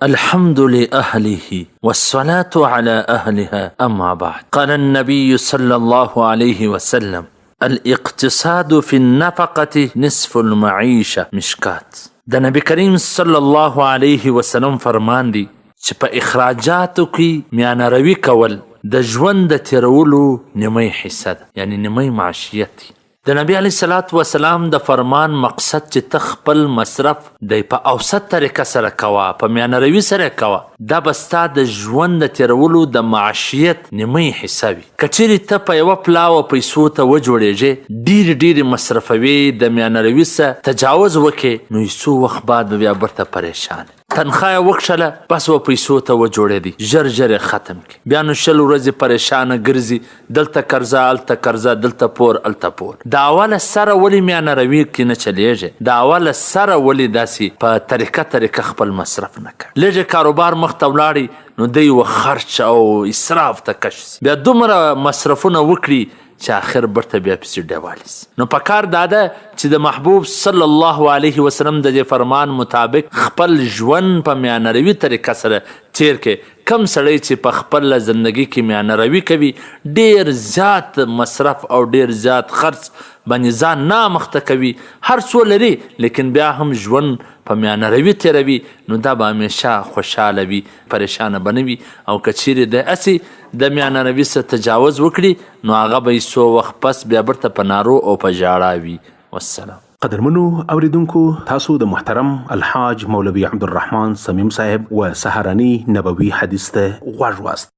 الحمد لأهله والصلاة على أهلها، أما بعد. قال النبي صلى الله عليه وسلم: الاقتصاد في النفقة نصف المعيشة. مشکات. د نبی کریم صلی الله علیه وسلم فرمان دی چې په اخراجاتو کې میانه روي کول د ژوند د تیرولو نیمه حصه ده، یعنی نیمه معاشیت دی. د نبی علیه الصلاة والسلام د فرمان مقصد چې ته خپل مصرف دی په اوسط طریقه سره کوه، په میانه روي سره کوه، دا به ستا د ژوند د تیرولو د معاشیت نیمه حصه وي. که چیرې ته په یوه پلاوه پیسو ته وجوړېږې، ډېرې ډېرې مصرفوې، د میانه روي څخه تجاوز وکړې، نو یو څو وخت بعد به بیا بیرته پریشان. تنخوا یې وکښله، بس و پیسو ته وجوړېدی، ژر ژر یې ختم کړي، بیا نو 20 ورځې پریشانه ګرځي، دلته قرضه، هلته قرضه، دلته پور، هلته پور. د اوله سره ولې میانه روي کې نه چلېږي؟ د اوله سره ولې داسې په طریقه طریقه خپل مصرف نه کوي؟ لږ یې کاروبار مخته ولاړی نو دی و خرچ او اسراف ته کش سي، بیا دومره مصرفونه وکړي چې اخر برته بیا پسې ډیوالي سي. نو پکار دا ده چې د محبوب صلی الله علیه وسلم د دې فرمان مطابق خپل ژوند په میانه روي طریقه سره تیر کړي. کم سړی چې په خپله زندګي کې میانه روي کوي، ډیر زیات مصرف او ډیر زیات خرڅ باندې ځان نه مخته کوي، هر څو لري لیکن بیا هم ژوند په میانه روي تیروي، نو دا به همیشه خوشحاله وي، پریشانه به نه وي. او که چیرې د هسې د میانه روي څخه تجاوز وکړي، نو هغه به یې څو وخت پس بیا بیرته په نارو او په ژاړا وي. والسلام. قدرمنو اوریدونکو، تاسو د محترم الحاج مولوي عبدالرحمن صمیم صاحب و سهارني نبوي حدیث ته غوږ واست.